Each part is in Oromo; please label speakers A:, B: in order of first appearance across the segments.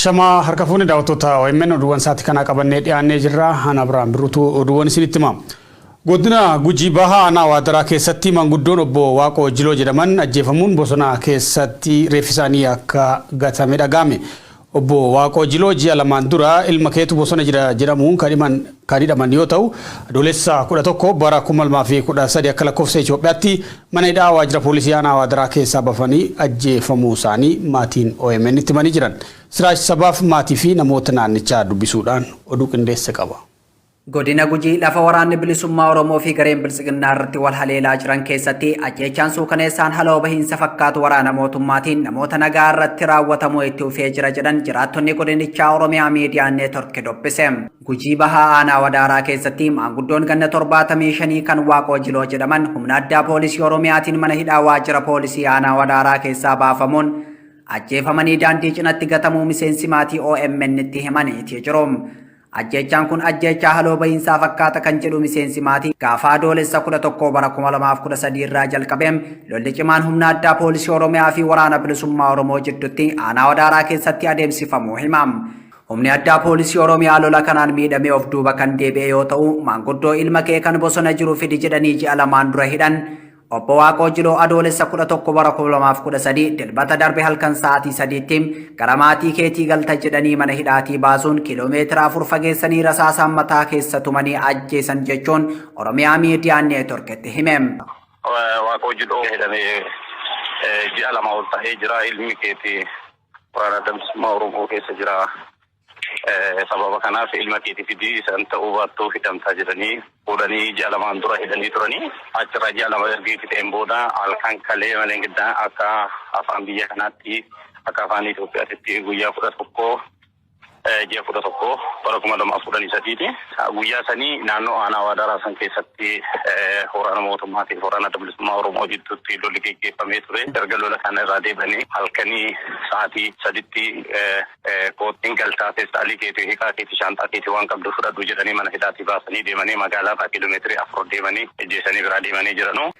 A: Shamaa harka fuune daawwattoota OMN oduuwwan sa'aatii kanaa qabannee dhiyaannee jirra. Ana Abiraam Birruutu oduuwwan isinitti hima. Godina Gujii Bahaa Aanaa Waadaraa keessatti maanguddoon obbo Waaqoo Jiloo jedhaman ajjeefamuun bosona keessatti reeffi isaanii akka gatame dhaga'ame. Obbo Waaqoo Jiloo ji'a lamaan dura ilma keetu bosona jira jedhamuun kan hidhaman yoo ta'u, Adoolessa 11 bara 2013 akka lakkoofsa Itoophiyaatti mana hidhaa waajjira poolisii aanaa Waadaraa keessaa bafanii ajjeefamuu isaanii maatiin OMN itti himanii jiran. Siraaj Sabaaf maatii fi namoota naannichaa dubbisuudhaan oduu qindeesse qaba.
B: Godina Gujii lafa waraanni bilisummaa Oromoo fi gareen biltsiginnaa irratti wal haleelaa jiran keessatti ajjeechaan suukaneessaan haloo bahiinsa fakkaatu waraana mootummaatiin namoota nagaa irratti raawwatamuu itti fufee jira jedhan jiraattonni godinichaa Oromiyaa Miidiyaa Neetwork dubbise. Gujii Bahaa Aanaa Wadaaraa keessatti maanguddoon ganna 75 kan Waaqoo Jiloo jedhaman humna addaa poolisii Oromiyaatiin mana hidhaa waajjira poolisii Aanaa Wadaaraa keessaa baafamuun ajjeefamanii daandii cinatti gatamuu miseensi maatii OMN tti himaniiti jiru. Ajjeechaan kun ajjeechaa haloo bahiinsaa fakkaata kan jedhu miseensi maatii, gaafa Adoolessa 11 bara 2013 irraa jalqabee lolli cimaan humna addaa poolisii Oromiyaa fi waraana bilisummaa Oromoo jiddutti aanaa Wadaaraa keessatti adeemsifamuu hima. Humni addaa poolisii Oromiyaa lola kanaan miidhamee of duuba kan deebi'e yoo ta'u, maanguddoo ilma kee kan bosona jiru fidi jedhanii ji'a lamaan dura hidhan Obbo Waaqoo Jiloo Adoolessa 11 bara 2013 Dilbata darbe halkan sa'aatii 3tti gara maatii keetii galta jedhanii mana hidhaatii baasuun kiiloomeetira 4 fageessanii rasaasaan mataa keessa tumanii ajjeesan jechuun Oromiyaa Miidiyaa Neetworkitti hime.
C: Waaqoo Jiloo hidhamee ji'a 2 ol ta'ee jira. Ilmi keetii waraana Adda Bilisummaa Oromoo keessa jira. Sababa kanaaf ilma keetii fidii isaan ta'uu baattuu hidhamtaa jedhanii fuudhanii ji'a lamaan dura hidhanii turanii. Achirraa ji'a 2 erga fixeen booda halkan kalee malee giddaa akka afaan biyya kanaatti akka afaan Itoophiyaatti guyyaa 11 ji'a 11 bara 2013ti. Guyyaa sanii naannoo aanaa Waadaraa san keessatti waraana mootummaatii fi waraana Adda Bilisummaa Oromoo jidduutti lolli geggeeffamee ture. Erga lola kana irraa deebi'anii halkanii sa'aatii 3tti koottiin galtaa feestaalii keetii, hiikaa keetii, shaanxaa keetii waan qabdu fudhadhu jedhanii mana hidhaatii baasanii deemanii magaalaa irraa kiiloomeetirii 4 deemanii ejjeesanii biraa deemanii jiranu.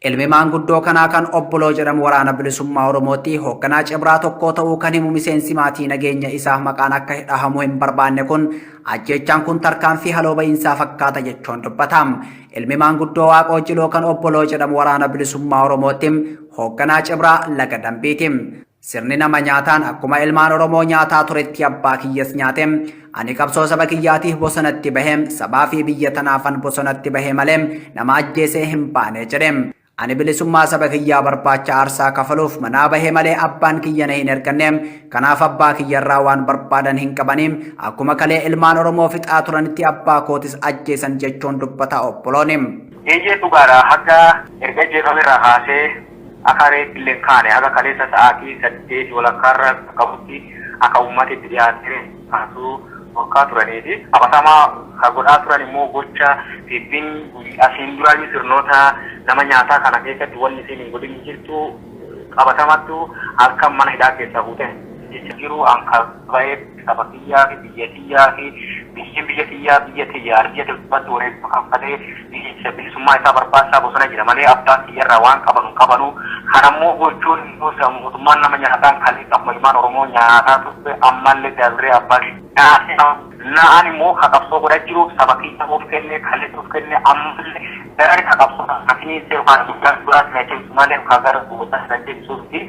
B: Ilmi maanguddoo kanaa kan Obboloo jedhamu Waraana Bilisummaa Oromootti hoogganaa Cibraa tokkoo ta'uu kan himu miseensi maatii nageenya isaaf maqaan akka dhahamu hin barbaanne kun ajjeechaan kun tarkaanfii haloo ba'iinsaa fakkaata jechuun dubbata. Ilmi maanguddoo Waaqoo Jiloo kan Obboloo jedhamu Waraana Bilisummaa Oromootti hoogganaa Cibraa Laga Dambiiti. Sirni nama nyaataan akkuma ilmaan Oromoo nyaataa turetti abbaa kiyyas nyaate. Ani qabsoo saba kiyyaatiif bosonatti bahe, sabaa fi biyya tanaafan bosonatti bahe malee nama ajjeesee hin baane jedhe. Ani bilisummaa saba kiyyaa barbaacha aarsaa kafaluuf manaa bahe malee abbaan kiyya na hin erganne. Kanaaf abbaa kiyyarraa waan barbaadan hin qabani. Akkuma kalee ilmaan Oromoo fixaa turanitti abbaa kootis ajjeesan jechuun dubbata obbolooni.
D: Eeyyee dhugaadha haga erga ajjeefamerraa kaasee Akka reeffi illee hin kaane haga kaleessa sa'aatii saddeeti walakkaarra qaqqabutti akka uummati itti dhiyaatee kaasuu dhorkaa turaniiti. Qabatamaa ka godhaa turan immoo gocha PPn asiin duraayyuu sirnoota nama nyaataa kana keessatti wanni isiin hin godhin hin jirtu qabatamattu halkan mana hidhaa keessaa fuutee jecha jiru an ka baheef saba kiyyaa fi biyya tiyyaa fi biyyi biyya tiyyaa biyya tiyya biyya tibbatti wareegama kanfalee biyya bilisummaa isaa barbaachisaa bosona jira malee abbaa kiyyarraa waan qabanu hin qabanu. Kanammoo gochuun mootummaan nama nyaataan kaleessa akkuma ilmaan Oromoo nyaataa turte ammallee dabree abbaa nyaatee na'an immoo ka qabsoo godhaa jiru saba kiyya of kenne kaleessa of kenne ammallee daran ka qabsoo kana finiinsee yookaan guddaa duraatti na cimsu malee yookaan gara duubatti na deebisuu miti.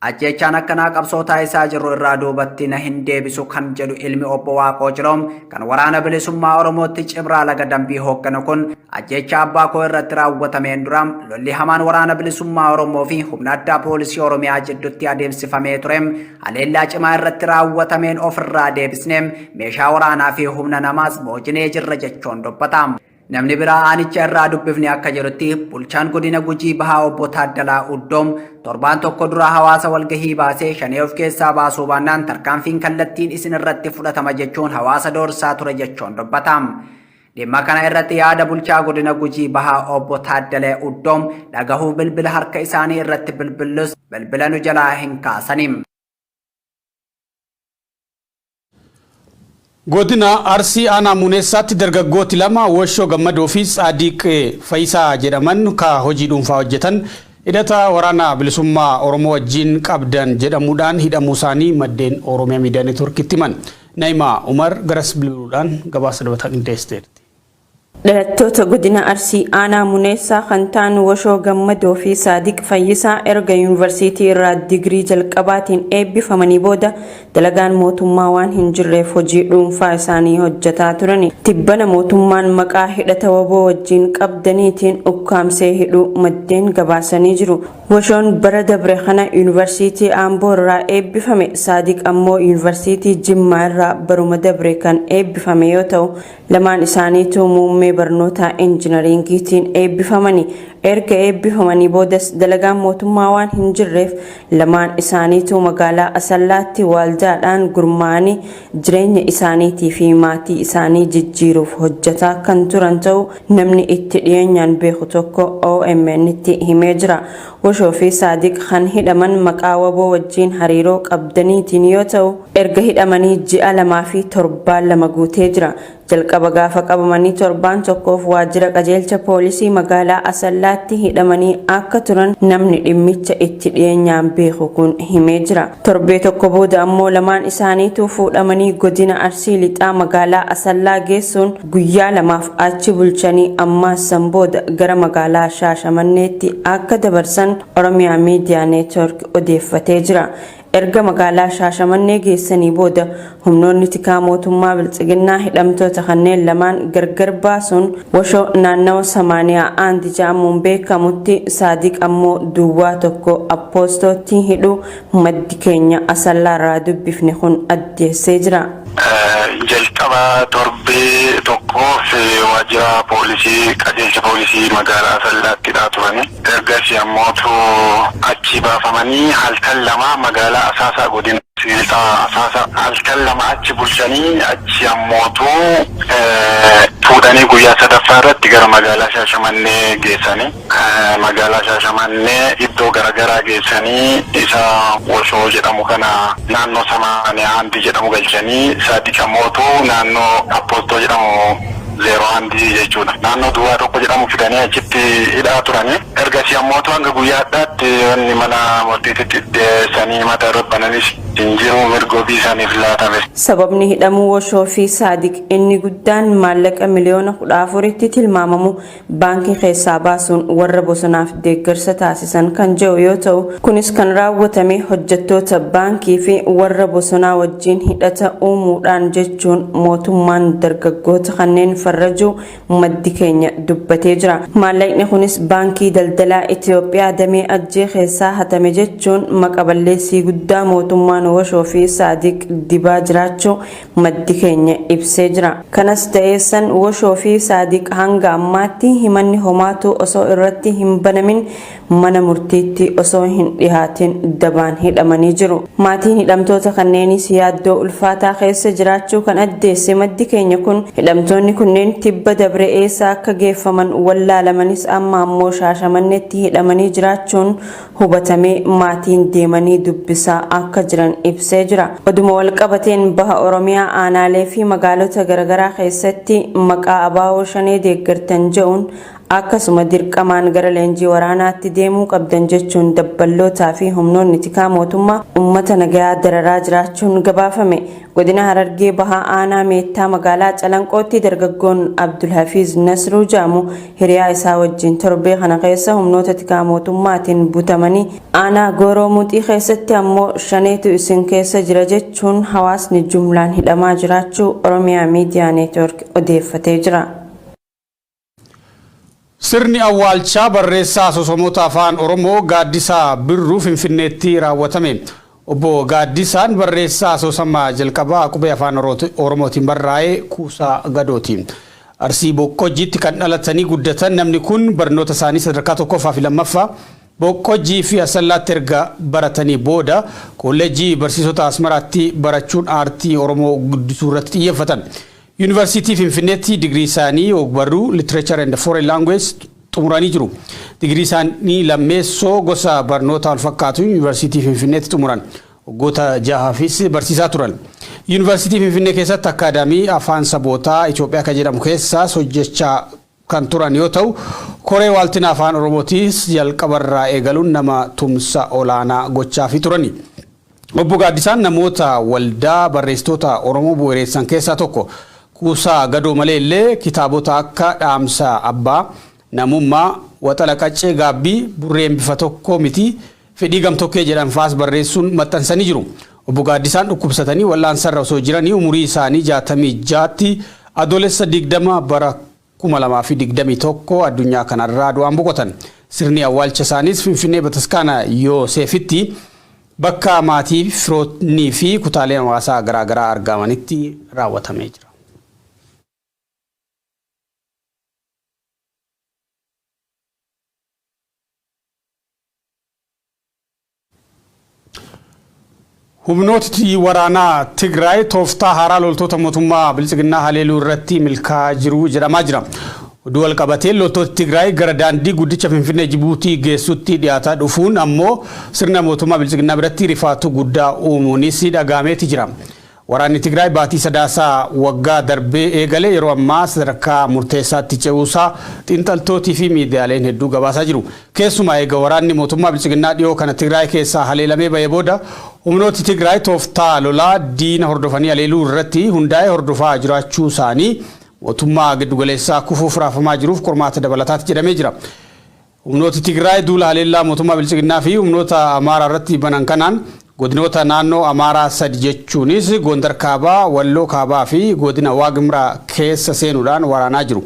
B: Ajjeechaan akkanaa qabsoo taasisaa jirru irraa duubatti na hin deebisu kan jedhu ilmi obbo Waaqoo Jiloo kan waraana bilisummaa Oromootti Cibraa Laga Dambii hoogganu kun ajjeechaa abbaa koo irratti raawwatameen dura lolli hamaan waraana bilisummaa Oromoo fi humna addaa poolisii Oromiyaa jiddutti adeemsifamee ture haleellaa cimaa irratti raawwatameen ofirraa deebisnee meeshaa waraanaa fi humna namaas boojinee jirra jechuun dubbata. Namni biraa aanicha irraa dubbifne akka jedhutti bulchaan godina Gujii Bahaa obbo Taaddalaa Uddoom torbaan tokko dura hawaasa walgahii baasee shanee of keessaa baasuu baannaan tarkaanfiin kallattiin isin irratti fudhatama jechuun hawaasa doorsaa ture jechuun dubbata. Dhimma kana irratti yaada bulchaa godina Gujii Bahaa obbo Taaddalee Uddoom dhagahuuf bilbila harka isaanii irratti bilbillus bilbila nu jalaa hin kaasani.
A: Godina Arsii Aanaa Muneessaatti dargaggooti lama Washoo Gammadoo fi Tsaadiq Fayisaa jedhaman ka hojii dhuunfaa hojjetan Hidhata waraana bilisummaa Oromoo wajjin qabdan jedhamuudhaan hidhamuu isaanii maddeen Oromiyaa Miidiyaa Neetwoorkitti himan. Naayimaa Umar garas bilbiluudhaan gabaasa dabalataa qindeessiteerti.
E: Dhalattoota godina Arsii aanaa Muneessaa kan ta'an Washoo Gammadoo fi Saadiq Fayyisaa erga yuunivarsiitii irraa digirii jalqabaatiin eebbifamanii booda dalagaan mootummaa waan hin jirreef hojii dhuunfaa isaanii hojjetaa turani. Tibbana mootummaan maqaa hidhata WBO wajjin qabdaniitiin ukkaamsee hidhuu maddeen gabaasanii jiru. Washoon bara dabre kana yuunivarsiitii Amboo irraa eebbifame, Saadiq ammoo yuunivarsiitii Jimmaa irraa baruma dabre kan eebbifame yoo ta'u, lamaan isaaniitu muummee barnootaa injinariingiitiin eebbifamani. Erga eebbifamanii boodas dalagaan mootummaa waan hin jirreef lamaan isaaniitu magaalaa Asallaatti waaldaadhaan gurmaa'anii jireenya isaaniitii fi maatii isaanii jijjiiruuf hojjetaa kan turan ta'uu namni itti dhiyeenyaan beeku tokko OMN'tti himee jira. Washoo fi Saadiq kan hidhaman maqaa WBO wajjin hariiroo qabdaniitiin yoo ta'u, erga hidhamanii ji'a 2 fi torbaan 2 guutee jira. Jalqaba gaafa qabamanii torbaan tokkoof waajjira qajeelcha poolisii magaalaa Asallaatti hidhamanii akka turan namni dhimmicha itti dhiyeenyaan beeku kun himee jira. Torbee tokko booda ammoo lamaan isaaniituu fuudhamanii godina Arsii Lixaa magaalaa Asallaa geessuun guyyaa lamaaf achi bulchanii ammaas san booda gara magaalaa Shaashamanneetti akka dabarsan Oromiyaa Miidiyaa Neetwoork odeeffatee jira. Erga magaalaa Shaashamannee geessanii booda humnoonni tikaa mootummaa Biltsiginnaa hidhamtoota kanneen lamaan gargar baasuun Washoo naannawa Samaaniyaa Aandi ja'amuun beekamutti, Saadiq ammoo duwwaa 1 Appoostootti hidhuu maddi keenya Asallaarraa dubbifne kun addeessee jira.
F: Jalqaba torbee tokkoof waajjira poolisii qajeelcha poolisii magaalaa Asallaatti hidhaa turani. Ergasii ammootu achii baafamanii halkan 2 magaalaa Asaasaa godina Arsii Lixaa Asaasaa halkan 2 achi bulchanii achii ammootu fuudhanii guyyaa sadaffaa irratti gara magaalaa Shaashamannee geessani. Magaalaa Shaashamannee iddoo garagaraa geessanii isa Woshoo jedhamu kana naannoo Samaaniyaa Andi jedhamu galchanii Saadiq ammootu naannoo Appoostoo jedhamu Zeeroo Andi jechuudha. Naannoo Duwwaa tokko jedhamu fidanii achitti hidhaa turani. Ergasii ammootu hanga guyyaa hadhaatti wanni mana murtiititti dhiyeessanii himata irra bananis hin jiru, mirgi wabii isaaniif laatames.
E: Sababni hidhamuu Woshoo fi Saadiq inni guddaan maallaqa miliyoona 14tti tilmaamamu baankii keessaa baasuun warra bosonaaf deeggarsa taasisan kan jedhu yoo ta'u, kunis kan raawwatame hojjettoota baankii fi warra bosonaa wajjin hidhata uumuudhaan jechuun mootummaan dargaggoota kanneen farrajuu maddi keenya dubbatee jira. Maallaqni kunis Baankii Daldalaa Itiyoophiyaa damee Ajjee keessaa hatame jechuun maqa balleessii guddaa mootummaan Washoo fi Saadiq dibaa jiraachuu maddi keenya ibsee jira. Kanas ta'ee san Woshoo fi Saadiq hanga ammaatti himanni homaatuu osoo irratti hin banamin mana murtiitti osoo hin dhihaatin dabaan hidhamanii jiru. Maatiin hidhamtoota kanneeniis yaaddoo ulfaataa keessa jiraachuu kan addeesse maddi keenya kun, hidhamtoonni kunneen tibba dabre eessa akka geeffaman wallaalamanis amma ammoo Shaashamanneetti hidhamanii jiraachuun hubatamee maatiin deemanii dubbisaa akka jiran ibsee jira. Oduma walqabateen Baha Oromiyaa aanaalee fi magaalota garagaraa keessatti maqaa Abaawoo Shanee deeggartan je'uun akkasuma dirqamaan gara leenjii waraanaatti deemuu qabdan jechuun dabballootaa fi humnoonni tikaa mootummaa ummata nagayaa dararaa jiraachuun gabaafame. Godina Harargee Bahaa Aanaa Meettaa magaalaa Calanqootti dargaggoon Abdulhafiiz Nasruu jedhamu hiriyaa isaa wajjin torbee kana keessa humnoota tikaa mootummaatiin butamanii Aanaa Gooroo Muxii keessatti ammoo Shaneetu isin keessa jira jechuun hawaasni jumlaan hidhamaa jiraachuu Oromiyaa Miidiyaa Neetwoork odeeffatee jira.
A: Sirni awwaalchaa barreessaa asoosamoota Afaan Oromoo Gaaddisaa Birruu Finfinneetti raawwatame. Obbo Gaaddisaan barreessaa asoosama jalqabaa qubee Afaan Oromootiin barraa'e Kuusaa Gadooti. Arsii Boqqojjiitti kan dhalatanii guddatan namni kun barnoota isaanii sadarkaa tokkoffaa fi lammaffaa Boqqojjii fi Asallaatti erga baratanii booda Kolleejjii Barsiisota Asmaraatti barachuun aartii Oromoo guddisuu irratti xiyyeeffatan. Yuunivarsiitii Finfinneetti digirii isaanii ogbarruu, Literature and Foreign Language, xumuranii jiru. Digirii isaanii lammeessoo gosa barnoota walfakkaatuun Yuunivarsiitii Finfinneetti xumuran. Waggoota jahaafis barsiisaa turan. Yuunivarsiitii Finfinnee keessatti Akkaadaamii Afaan Sabootaa Itoophiyaa kan jedhamu keessaas hojjechaa kan turan yoo ta'u, koree waaltina afaan Oromootiis jalqabarraa eegaluun nama tumsa olaanaa gochaafii turani. Obbo Gaaddisaan namoota waldaa barreessitoota Oromoo bu'uureessan keessaa tokko. Kuusaa gadoo malee illee kitaabota akka Dhaamsa Abbaa, Namummaa, Waxala Qaccee Gaabbii, Burreen Bifa Tokko Miti, Fedhii Gamtokkee jedhan faas barreessuun maxxansanii jiru. Obbo Gaaddisaan dhukkubsatanii wal'aansarra osoo jiranii umurii isaanii 66tti Adoolessa 20 bara 2021 addunyaa kanarraa du'aan boqotan. Sirni awwaalcha isaaniis Finfinnee Bataskaana Yooseefitti bakka maatii, firootnii fi kutaaleen hawaasaa garaagaraa argamanitti raawwatamee jira. Humnootni waraanaa Tigraay tooftaa haaraa loltoota mootummaa Biltsiginnaa haleeluu irratti milkaa'aa jiru jedhamaa jira. Oduu wal qabateen loltooti Tigraay gara daandii guddicha Finfinnee Jibuutii geessutti dhiyaataa dhufuun ammoo sirna mootummaa Biltsiginnaa biratti rifaatuu guddaa uumuunis dhaga'ameeti jira. Waraanni Tigraay baatii Sadaasaa waggaa darbee eegale yeroo ammaa sadarkaa murteessaatti ce'uusaa xiinxaltootii fi miidiyaaleen hedduu gabaasaa jiru. Keessumaa eega waraanni mootummaa Biltsiginnaa dhiyoo kana Tigraay keessaa haleelamee ba'ee booda humnooti Tigraay tooftaa lolaa diina hordofanii haleeluu irratti hundaa'e hordofaa jiraachuu isaanii mootummaa giddugaleessaa kufuuf raafamaa jiruuf qormaata dabalataati jedhamee jira. Humnooti Tigraay duula haleellaa mootummaa Biltsiginnaa fi humnoota Amaaraa irratti banan kanaan godinoota naannoo Amaaraa sadi jechuunis Gondar Kaabaa, Walloo Kaabaa fi godina Waagimraa keessa seenuudhaan waraanaa jiru.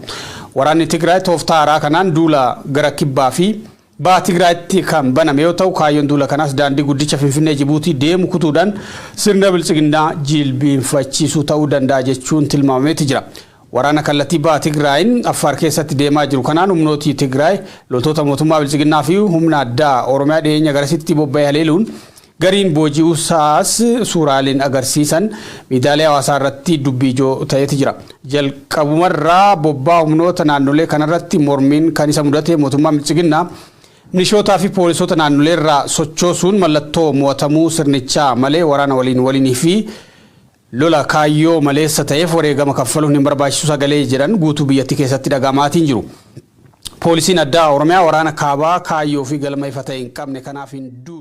A: Waraanni Tigraay tooftaa haaraa kanaan duula gara kibbaa fi baha Tigraayitti kan baname yoo ta'u, kaayyoon duula kanaas daandii guddicha Finfinnee Jibuutii deemu kutuudhaan sirna Biltsiginnaa jilbiinfachiisuu ta'uu danda'a jechuun tilmaamameeti jira. Waraana kallattii baha Tigraayin Affaar keessatti deemaa jiru kanaan humnooti Tigraay loltoota mootummaa Biltsiginnaa fi humna addaa Oromiyaa dhiyeenya garasitti bobba'e haleeluun gariin booji'uusaas suuraaleen agarsiisan miidiyaalee hawaasaa irratti dubbii ijoo ta'eeti jira. Jalqabumarraa bobbaa humnoota naannolee kanarratti mormiin kan isa mudate mootummaan Biltsiginnaa milishootaa fi poolisoota naannoleerraa sochoosuun mallattoo mo'atamuu sirnichaa malee waraana waliin waliinii fi lola kaayyoo maleessa ta'eef wareegama kaffaluun hin barbaachisu sagalee jedhan guutuu biyyattii keessatti dhaga'amaatiin jiru. Poolisiin addaa Oromiyaa waraana kaabaa kaayyoo fi galma ifa ta'e hin qabne kanaaf hin duulu.